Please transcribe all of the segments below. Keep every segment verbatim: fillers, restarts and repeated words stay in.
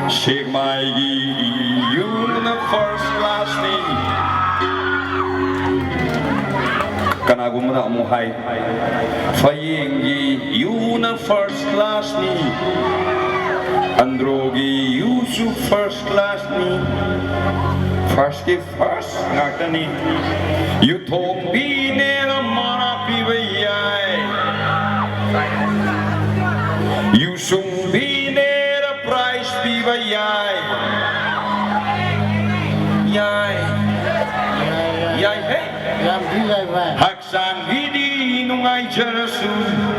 ꯁꯦꯛꯃꯥꯏꯒꯤ ꯌꯨꯅ first classꯅꯤ꯫ ꯀꯅꯥꯒꯨꯝꯕꯅ ꯑꯃꯨꯛ ꯍꯥꯏ, ꯐꯌꯦꯡꯒꯤ ꯌꯨꯅ first classꯅꯤ, ꯑꯟꯗ꯭ꯔꯣꯒꯤ ꯌꯨꯁꯨ first classꯅꯤ꯫ Firstꯀꯤ first ꯉꯥꯛꯇꯅꯤ꯫ ꯌꯨꯊꯣꯡꯕꯤꯅꯦꯅ ꯃꯅꯥ ꯄꯤꯕ ꯌꯥꯏ, ꯌꯨꯁꯨꯡꯕꯤꯅꯦꯅ prize ꯄꯤꯕ ꯌꯥꯏ꯫ ꯌꯥꯏ꯫ ꯌꯥꯏ ꯍꯦ꯫ ꯌꯥꯝ ꯊꯤ ꯌꯥꯏ ꯚꯥꯏ꯫ ꯍꯛꯆꯥꯡꯒꯤꯗꯤ ꯅꯨꯡꯉꯥꯏꯖꯔꯁꯨ꯫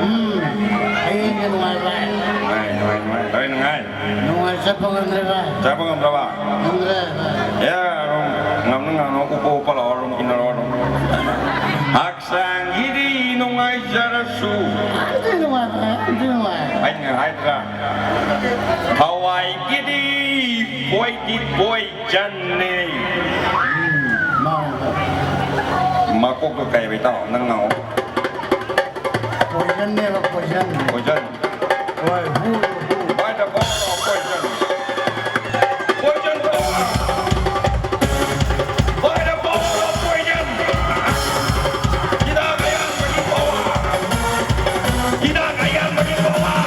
ꯎꯝ, ꯍꯌꯦꯡꯒꯤ ꯅꯨꯡꯉꯥꯏ ꯚꯥꯏ꯫ ꯅꯨꯡꯉꯥꯏ, ꯅꯨꯡꯉꯥꯏ, ꯅꯨꯡꯉꯥꯏ, ꯂꯣꯏ ꯅꯨꯡꯉꯥꯏ꯫ ꯅꯨꯡꯉꯥꯏ ꯆꯠꯄ ꯉꯝꯗ꯭ꯔꯦ ꯚꯥꯏ꯫ ꯆꯠꯄ ꯉꯝꯗ꯭ꯔꯕ? ꯉꯝꯗ꯭ꯔꯦ ꯚꯥꯏ꯫ ꯑꯦ, ꯑꯗꯨꯝ ꯉꯝꯅ ꯉꯝꯅ ꯎꯞꯄ ꯎꯞꯄ ꯂꯥꯛꯑꯣ, ꯑꯗꯨꯝ ꯏꯟꯅꯔꯣ ꯑꯗꯨꯝ꯫ ꯍꯛꯆꯥꯡꯒꯤꯗꯤ ꯅꯨꯡꯉꯥꯏꯖꯔꯁꯨ꯫ ꯌꯥꯝ ꯊꯤ ꯅꯨꯡꯉꯥꯏ ꯚꯥꯏ, ꯌꯥꯝ ꯊꯤ ꯅꯨꯡꯉꯥꯏ꯫ ꯑꯩꯅ ꯍꯥꯏꯗ꯭ꯔꯥ? ꯊꯋꯥꯏꯒꯤꯗꯤ ꯄꯣꯏꯗꯤ ꯄꯣꯏꯖꯟꯅꯦ꯫ ꯎꯝ, ꯃꯥꯅꯦ ꯚꯥꯏ꯫ ꯃꯀꯣꯛꯇꯣ ꯀꯩ ꯍꯥꯏꯕ ꯏꯇꯥꯎ? ꯅꯪ ꯉꯥꯡꯉꯣ꯫ Poisonꯅꯦꯕ, poison꯫ Poison꯫ ꯍꯣꯏ, ꯍꯨ, ꯍꯨ꯫ By the power of poison. Poison power. By the power of poison. ꯍꯤꯗꯥꯛ ꯑꯌꯥꯝꯕꯒꯤ power. ꯍꯤꯗꯥꯛ ꯑꯌꯥꯝꯕꯒꯤ power.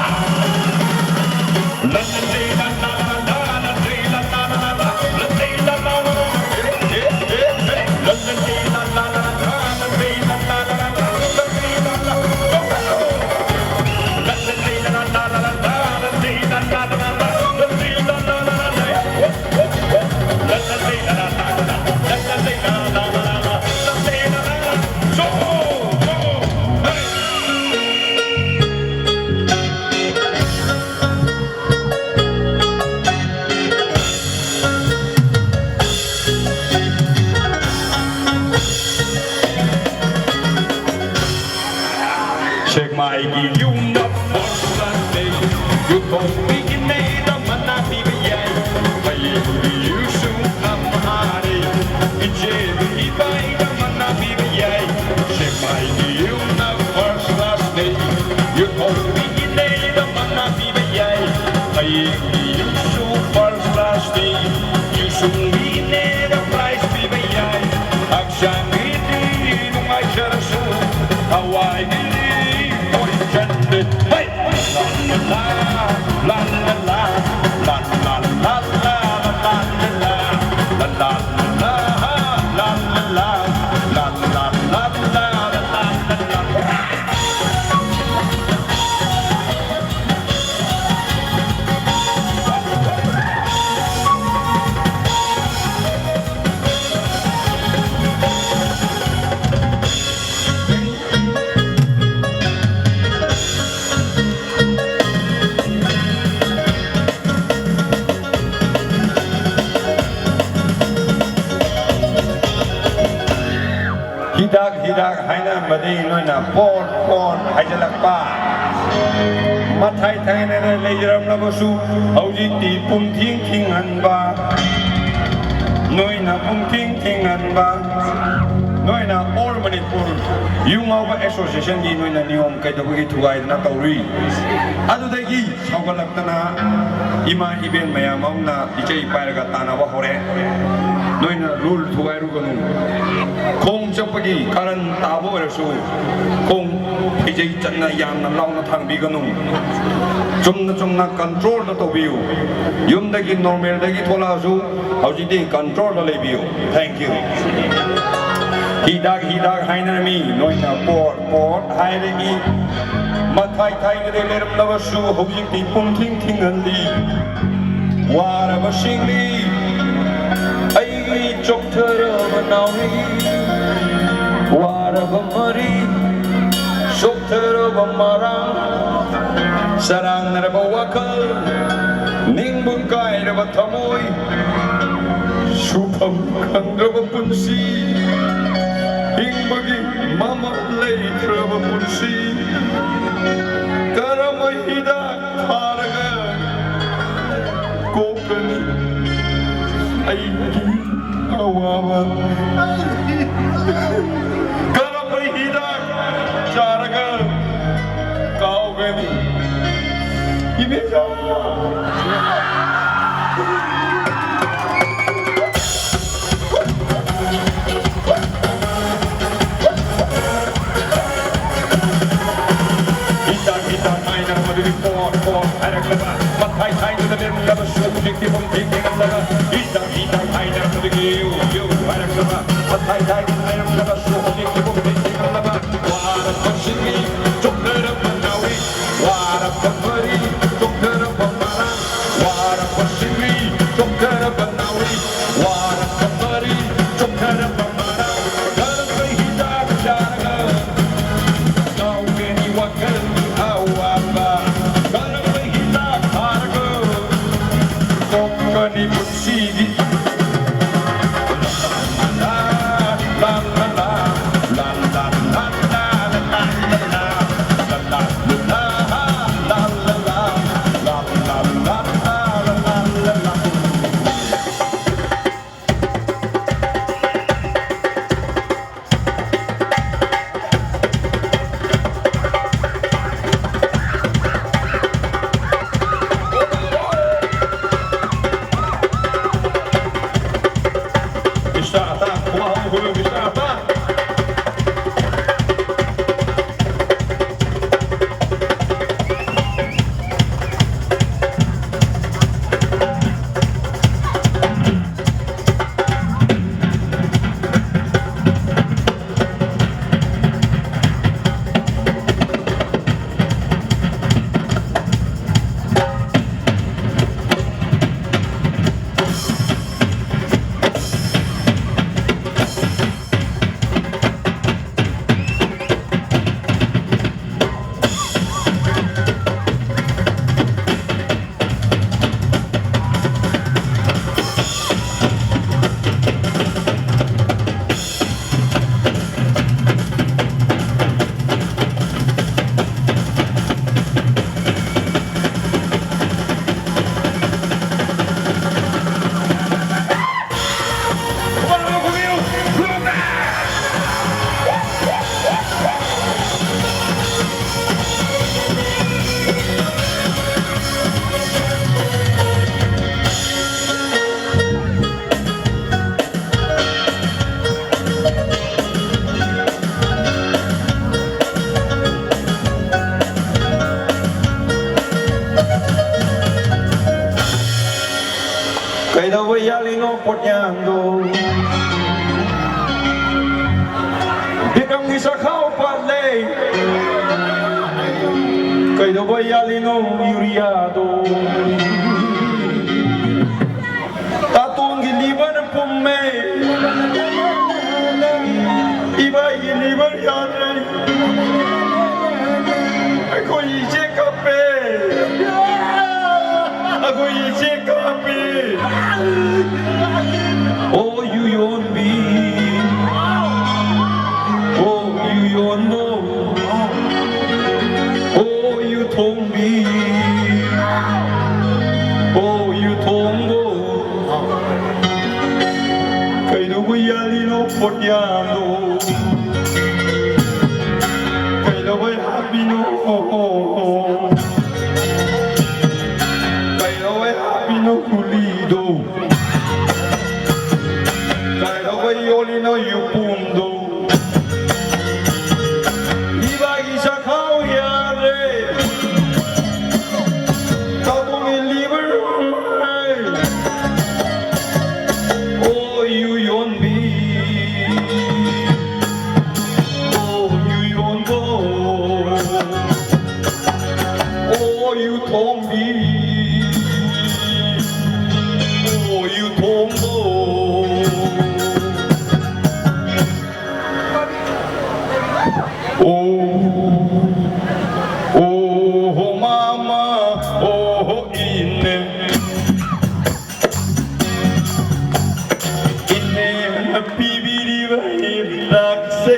ꯁꯦꯛꯃꯥꯏꯒꯤ ꯌꯨꯝꯗ ꯐꯣꯔꯁꯟꯗꯦ, ꯌꯨꯊꯣꯡꯕꯤꯒꯤꯅꯦꯗ ꯃꯅꯥ ꯄꯤꯕ ꯌꯥꯏ꯫ ꯐꯌꯦꯡꯒꯤ ꯌꯨꯁꯨ ꯑꯝꯍꯥꯅꯤ, ꯏꯆꯦꯕꯨ ꯏꯕꯥꯏꯗ ꯃꯅꯥ ꯄꯤꯕ ꯌꯥꯏ꯫ ꯁꯦꯛꯃꯥꯏꯒꯤ ꯌꯨꯝꯗ first classꯅꯦ, ꯌꯨꯊꯣꯡꯕꯤꯒꯤꯅꯦꯗ ꯃꯅꯥ ꯄꯤꯕ ꯌꯥꯏ꯫ ꯐꯌꯦꯡꯒꯤ ꯌꯨꯁꯨ ꯍꯤꯗꯥꯛ ꯍꯥꯏꯅꯔꯝꯕꯗꯒꯤ ꯅꯣꯏꯅ ꯄꯣꯠ ꯄꯣꯠ ꯍꯥꯏꯖꯤꯜꯂꯛꯄ꯫ ꯃꯊꯥꯏ ꯊꯥꯏꯅꯅ ꯂꯩꯖꯔꯝꯂꯕꯁꯨ ꯍꯧꯖꯤꯛꯇꯤ ꯄꯨꯝꯊꯤꯡ ꯊꯤꯡꯍꯟꯕ꯫ ꯅꯣꯏꯅ ꯄꯨꯝꯊꯤꯡ ꯊꯤꯡꯍꯟꯕ꯫ ꯅꯣꯏꯅ All Manipur ꯌꯨ ꯉꯥꯎꯕ Association ꯒꯤ ꯅꯣꯏꯅ ꯅꯤꯌꯣꯝ ꯀꯩꯗꯧꯕꯒꯤ ꯊꯨꯒꯥꯏꯗꯅ ꯇꯧꯔꯨꯏ? ꯑꯗꯨꯗꯒꯤ ꯁꯥꯎꯒꯠꯂꯛꯇꯅ ꯏꯃꯥ ꯏꯕꯦꯟ ꯃꯌꯥꯝ ꯑꯃꯅ ꯏꯆꯩ ꯄꯥꯏꯔꯒ ꯇꯥꯟꯅꯕ ꯍꯧꯔꯦ꯫ ꯅꯣꯏꯅ rule ꯊꯨꯒꯥꯏꯔꯨꯒꯅꯨ꯫ ꯈꯣꯡ ꯆꯠꯄꯒꯤ ꯀꯥꯔꯟ ꯇꯥꯕ ꯑꯣꯏꯔꯁꯨ ꯈꯣꯡ ꯐꯩꯖꯩ ꯆꯠꯅ ꯌꯥꯝꯅ ꯂꯥꯎꯅ ꯊꯥꯡꯕꯤꯒꯅꯨ꯫ ꯆꯨꯝꯅ ꯆꯨꯝꯅ control ꯗ ꯇꯧꯕꯤꯌꯨ꯫ ꯌꯨꯝꯗꯒꯤ normal ꯗꯒꯤ ꯊꯣꯛꯂꯛꯑꯁꯨ ꯍꯧꯖꯤꯛꯇꯤ control ꯗ ꯂꯩꯕꯤꯌꯨ꯫ Thank you꯫ ꯍꯤꯗꯥꯛ ꯍꯤꯗꯥꯛ ꯍꯥꯏꯅꯔꯝꯃꯤ, ꯅꯣꯏꯅ ꯄꯣꯠ ꯄꯣꯠ ꯍꯥꯏꯔꯛꯏ꯫ ꯃꯊꯥꯏ ꯊꯥꯏꯅꯗꯤ ꯂꯩꯔꯝꯂꯕꯁꯨ ꯍꯧꯖꯤꯛꯇꯤ ꯄꯨꯝꯊꯤꯡ ꯊꯤꯡꯍꯜꯂꯤ꯫ ꯋꯥꯔꯕꯁꯤꯡꯅꯤ ꯑꯩꯒꯤ ꯆꯣꯛꯊꯔꯕ ꯅꯥꯎꯔꯤ꯫ ꯋꯥꯔꯕ ꯃꯔꯤ, ꯆꯣꯛꯊꯔꯕ ꯃꯔꯥꯡ, ꯆꯔꯥꯡꯅꯔꯕ ꯋꯥꯈꯜ, ꯅꯤꯡꯕ ꯀꯥꯏꯔꯕ ꯊꯃꯣꯏ, ꯁꯨꯐꯝ ꯈꯪꯗ꯭ꯔꯕ ꯄꯨꯟꯁꯤ, ꯍꯤꯡꯕꯒꯤ ꯃꯃꯜ ꯂꯩꯇ꯭ꯔꯕ ꯄꯨꯟꯁꯤ꯫ ꯀꯔꯝꯕ ꯍꯤꯗꯥꯛ ꯊꯥꯔꯒ ꯀꯣꯛꯀꯅꯤ ꯑꯩꯒꯤ ꯑꯋꯥꯕ? ꯀꯔꯝꯕ ꯍꯤꯗꯥꯛ ꯆꯥꯔꯒ ꯀꯥꯎꯒꯅꯤ? ꯏꯕꯦꯝꯃ! ꯍꯤꯗꯥꯛ, ꯍꯤꯗꯥꯛ ꯍꯥꯏꯅ ꯃꯗꯨꯒꯤ ꯄꯣꯠ, ꯄꯣꯠ ꯍꯥꯏꯔꯛꯂꯕ, ꯃꯊꯥꯏ ꯊꯥꯏꯅꯗ ꯂꯩꯔꯝꯂꯕꯁꯨ ꯍꯧꯖꯤꯛꯇꯤ ꯄꯨꯝꯊꯤ ꯊꯤꯡꯍꯜꯂꯕ꯫ ꯍꯤꯗꯥꯛ, ꯍꯤꯗꯥꯛ ꯍꯥꯏꯅ ꯃꯗꯨꯒꯤ ꯌꯨ, ꯌꯨ ꯍꯥꯏꯔꯛꯂꯕ, ꯃꯊꯥꯏ ꯊꯥꯏꯅꯗ ꯂꯩꯔꯝꯂꯕꯁꯨ ꯍꯧꯖꯤꯛꯇꯤ ꯄꯨꯝꯊꯤ ꯊꯤꯡꯍꯜꯂꯕ꯫ ꯋꯥꯔꯛꯄꯁꯤꯡꯒꯤ ꯆꯣꯛꯊꯔꯛꯄ ꯅꯥꯎꯔꯤ, ꯋꯥꯔꯛꯄ ꯃꯔꯤ, ꯆꯣꯛꯊꯔꯛꯄ ꯃꯔꯥꯡ, ꯋꯥꯔꯛꯄꯁꯤꯡꯒꯤ ꯆꯣꯛꯊꯔꯛꯄ ꯅꯥꯎꯔꯤ, ꯋꯥꯔꯛꯄ ꯃꯔꯤ, ꯆꯣꯛꯊꯔꯛꯄ ꯃꯔꯥꯡ, ꯀꯔꯝꯕ ꯍꯤꯗꯥꯛ ꯆꯥꯔꯒ ꯀꯥꯎꯒꯅꯤ ꯋꯥꯈꯜꯒꯤ ꯑꯋꯥꯕ? ꯀꯔꯝꯕ ꯍꯤꯗꯥꯛ ꯊꯥꯔꯒ ꯀꯣꯛꯀꯅꯤ ꯄꯨꯟꯁꯤꯒꯤ? ꯂꯥ, ꯂꯥ, ꯂꯥ, ꯂꯥ, ꯂꯥ, ꯂꯥ, ꯀꯩꯗꯧꯕ ꯌꯥꯜꯂꯤꯅꯣ ꯄꯣꯠꯌꯥꯟꯗꯣ? ꯕꯤꯀ꯭ꯔꯝꯒꯤ ꯆꯈꯥꯎ ꯄꯥꯠꯂꯦ꯫ ꯀꯩꯗꯧꯕ ꯌꯥꯜꯂꯤꯅꯣ ꯌꯨꯔꯤꯌꯥꯗꯣ? ꯇꯥꯇꯣꯟꯒꯤ ꯂꯤꯚꯔ ꯄꯨꯝꯃꯦ꯫ ꯏꯕꯥꯏꯒꯤ ꯂꯤꯚꯔ ꯌꯥꯗ꯭ꯔꯦ꯫ ꯑꯩꯈꯣꯏ ꯏꯆꯦ ꯀꯞꯄꯦ꯫ ꯑꯩꯈꯣꯏ ꯏꯆꯦ ꯀꯞꯄꯦ꯫ ꯑꯣ ꯌꯨ ꯌꯣꯟꯕꯤ꯫ ꯑꯣ ꯌꯨ ꯌꯣꯟꯕꯣ꯫ ꯑꯣ ꯌꯨ ꯊꯣꯡꯕꯤ꯫ ꯑꯣ ꯌꯨ ꯊꯣꯡꯕꯣ꯫ ꯀꯩꯗꯧꯕ ꯌꯥꯜꯂꯤꯅꯣ ꯄꯣꯠꯌꯥꯟꯗꯣ? ꯀꯩꯗꯧꯕꯩ ꯍꯥꯞꯄꯤꯅꯣ? ꯀꯩꯗꯧꯕꯩ ꯍꯥꯞꯄꯤꯅꯣ ꯒꯨꯂꯤꯗꯣ? ꯀꯩꯗꯧꯕꯩ ꯌꯣꯜꯂꯤꯅꯣ ꯌꯨꯄꯨꯝꯗꯣ? ꯏꯕꯥꯒꯤ ꯆꯈꯥꯎ ꯌꯥꯗ꯭ꯔꯦ꯫ ꯇꯥꯇꯣꯟꯒꯤ ꯂꯤꯚꯔ꯫ ꯑꯣ ꯌꯨ ꯌꯣꯟꯕꯤ꯫ ꯑꯣ ꯌꯨ ꯌꯣꯟꯕꯣ꯫ ꯑꯣ ꯌꯨ ꯊꯣꯡꯕꯤ꯫ ꯑꯣ ꯌꯨ ꯊꯣꯡꯕꯣ꯫ ꯑꯣ, ꯑꯣ, ꯍꯣ ꯃꯥꯃ, ꯑꯣ, ꯍꯣ ꯏꯅꯦ꯫ ꯏꯅꯦꯅ ꯄꯤꯕꯤꯔꯤꯕ ꯍꯤꯗꯥꯛꯁꯦ꯫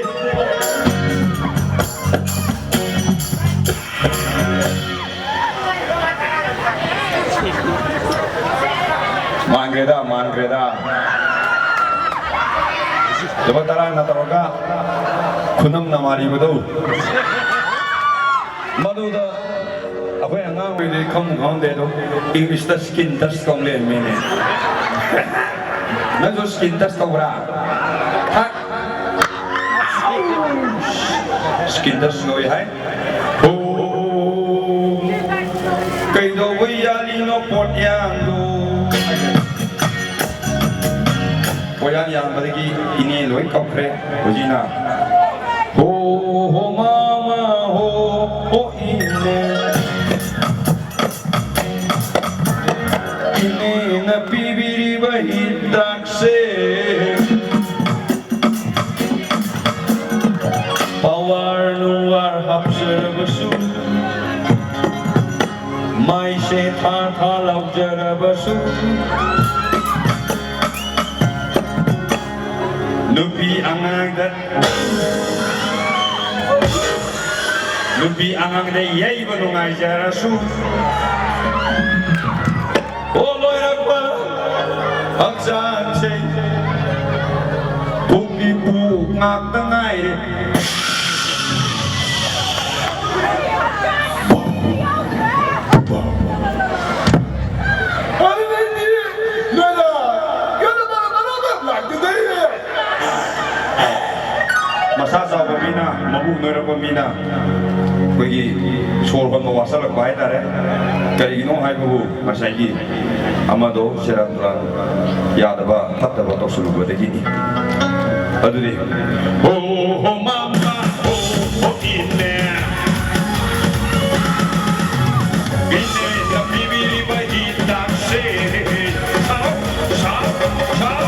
ꯃꯥꯟꯈ꯭ꯔꯦꯗ, ꯃꯥꯟꯈ꯭ꯔꯦꯗ꯫ ꯂꯨꯄꯥ ꯇꯔꯥꯅ ꯇꯧꯔꯒ ꯈꯨꯅꯝ ꯅꯃꯥꯔꯤꯕꯗꯧ꯫ ꯃꯗꯨꯗ ꯑꯩꯈꯣꯏ ꯑꯉꯥꯡ ꯑꯣꯏꯔꯤꯉꯩ ꯈꯪꯕꯨ ꯈꯪꯗꯦ ꯑꯗꯣ, ꯏꯪꯂꯤꯁꯇ ꯁ꯭ꯀꯤꯟ ꯇꯁ ꯇꯧ ꯂꯩꯔꯝꯃꯦꯅꯦ꯫ ꯅꯪꯁꯨ ꯁ꯭ꯀꯤꯟ ꯇꯁ ꯇꯧꯕ꯭ꯔꯥ? ꯍꯥ? ꯁ꯭ꯀꯤꯟ ꯇꯁ ꯂꯣꯏ ꯍꯥꯏ꯫ ꯍꯣ, ꯀꯩꯗꯧꯕ ꯌꯥꯜꯂꯤꯅꯣ ꯄꯣꯠꯌꯥꯟꯗꯣ? ꯀꯣꯌꯥꯟ ꯌꯥꯟꯕꯗꯒꯤ ꯏꯅꯦ ꯂꯣꯏ ꯀꯞꯈ꯭ꯔꯦ꯫ ꯍꯧꯖꯤꯛꯅ ꯍꯣ ꯍꯣ ꯃꯥꯃ ꯍꯣ, ꯍꯣ ꯏꯅꯦ꯫ ꯏꯅꯦꯅ ꯄꯤꯕꯤꯔꯤꯕ ꯍꯤꯗꯥꯛꯁꯦ ꯄꯋꯥꯔ ꯅꯨꯡꯋꯥꯔ ꯍꯥꯞꯆꯔꯕꯁꯨ, ꯃꯥꯏꯁꯦ ꯊꯥ ꯊꯥ ꯂꯥꯎꯖꯔꯕꯁꯨ, ꯅꯨꯄꯤ ꯑꯉꯥꯡꯗ, ꯅꯨꯄꯤ ꯑꯉꯥꯡꯗ ꯌꯩꯕ ꯅꯨꯡꯉꯥꯏꯖꯔꯁꯨ, ꯑꯣ ꯂꯣꯏꯔꯛꯄ ꯍꯛꯆꯥꯡꯁꯦ ꯄꯨꯛꯀꯤ ꯄꯨ ꯉꯥꯛꯇ ꯉꯥꯏꯔꯦ꯫ ꯃꯁꯥ ꯆꯥꯎꯕ ꯃꯤꯅ, ꯃꯕꯨꯛ ꯅꯣꯏꯔꯛꯄ ꯃꯤꯅ ꯑꯩꯈꯣꯏꯒꯤ ꯁꯣꯔ ꯍꯣꯟꯕ ꯋꯥꯁꯜꯂꯛꯄ ꯍꯥꯏꯇꯥꯔꯦ꯫ ꯀꯔꯤꯒꯤꯅꯣ ꯍꯥꯏꯕꯕꯨ ꯉꯁꯥꯏꯒꯤ ꯑꯃꯗꯣ ꯁꯦꯔꯥꯟ ꯇꯨꯔꯥꯟ ꯌꯥꯗꯕ ꯐꯠꯇꯕ ꯇꯧꯁꯜꯂꯨꯕꯗꯒꯤꯅꯤ꯫ ꯑꯗꯨꯗꯤ ꯍꯣ ꯍꯣ ꯃꯥꯃ ꯍꯣ, ꯍꯣ ꯏꯅꯦ꯫ ꯏꯅꯦꯅ ꯄꯤꯕꯤꯔꯤꯕ ꯍꯤꯗꯥꯛꯁꯦ ꯁꯥꯎ, ꯁꯥꯎ, ꯁꯥꯎ꯫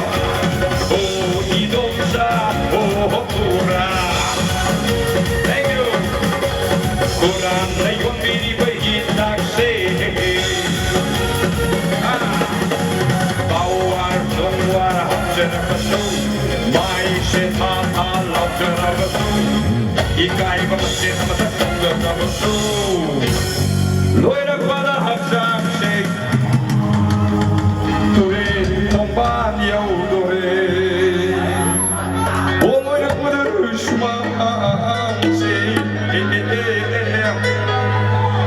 ꯍꯣ ꯏꯗꯣꯝꯆꯥ, ꯍꯣ, ꯍꯣ ꯈꯨꯔꯥ꯫ Thank you. ꯈꯨꯔꯥꯅ ꯌꯣꯟꯕꯤꯔꯤꯕ ꯍꯤꯗꯥꯛꯁꯦ ꯄꯋꯥꯔ ꯅꯨꯡꯋꯥꯔ ꯍꯥꯞꯆꯔꯕꯁꯨ, ꯃꯥꯏꯁꯦ ꯊꯥ ꯊꯥ ꯂꯥꯎꯖꯔꯕꯁꯨ, ꯏꯀꯥꯏꯕ ꯃꯆꯦꯠ ꯑꯃꯇ ꯈꯪꯖꯗꯕꯁꯨ, ꯂꯣꯏꯔꯛꯄꯗ ꯍꯛꯆꯥꯡꯁꯦ ꯇꯨꯔꯦꯟ ꯈꯣꯡꯕꯥꯟ ꯌꯧꯗꯣꯔꯦ꯫ ꯑꯣ ꯂꯣꯏꯔꯛꯄꯗ ꯁꯨꯃꯥꯡꯁꯦ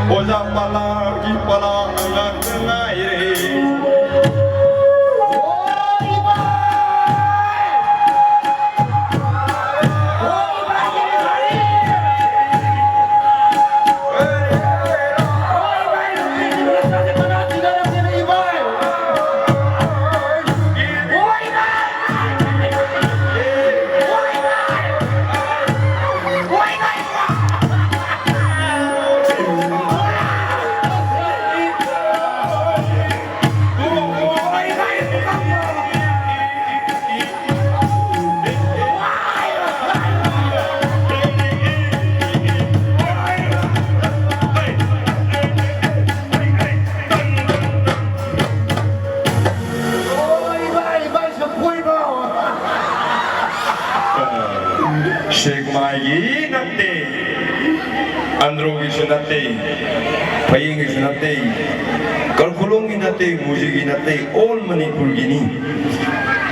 ꯑꯣꯖꯥ ꯄꯂꯥꯒꯤ ꯄꯂꯥ ꯉꯥꯛꯇ ꯉꯥꯏꯔꯦ꯫ ꯑꯟꯗ꯭ꯔꯣꯒꯤꯁꯨ ꯅꯠꯇꯦ, ꯐꯌꯦꯡꯒꯤꯁꯨ ꯅꯠꯇꯦ, ꯀꯔꯈꯨꯂꯣꯡꯒꯤ ꯅꯠꯇꯦ, ꯃꯨꯖꯤꯒꯤ ꯅꯠꯇꯦ, all ꯃꯅꯤꯄꯨꯔꯒꯤꯅꯤ꯫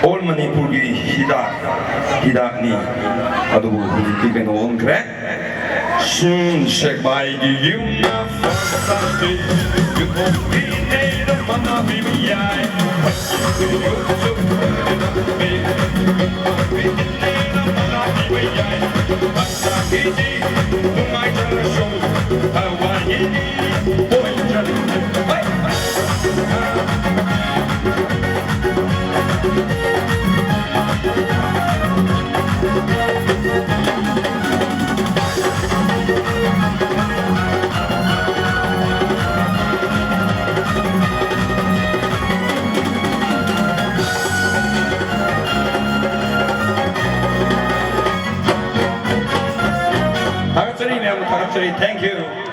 All ꯃꯅꯤꯄꯨꯔꯒꯤ ꯍꯤꯗꯥꯛ, ꯍꯤꯗꯥꯛꯅꯤ꯫ ꯑꯗꯨꯕꯨ ꯍꯧꯖꯤꯛꯇꯤ ꯀꯩꯅꯣ ꯑꯣꯟꯈ꯭ꯔꯦ꯫ ꯁꯨꯝ ꯁꯦꯛꯃꯥꯏꯒꯤ ꯌꯨꯝꯅ ꯐꯖꯕꯤ, ꯌꯨꯝꯊꯣꯡꯒꯤ ꯅꯦꯅ ꯃꯅꯥꯕꯤꯕ ꯌꯥꯏ꯫ ꯊꯥꯒꯠꯆꯔꯤ ꯃꯌꯥꯝ, ꯊꯥꯒꯠꯆꯔꯤ꯫ Thank you꯫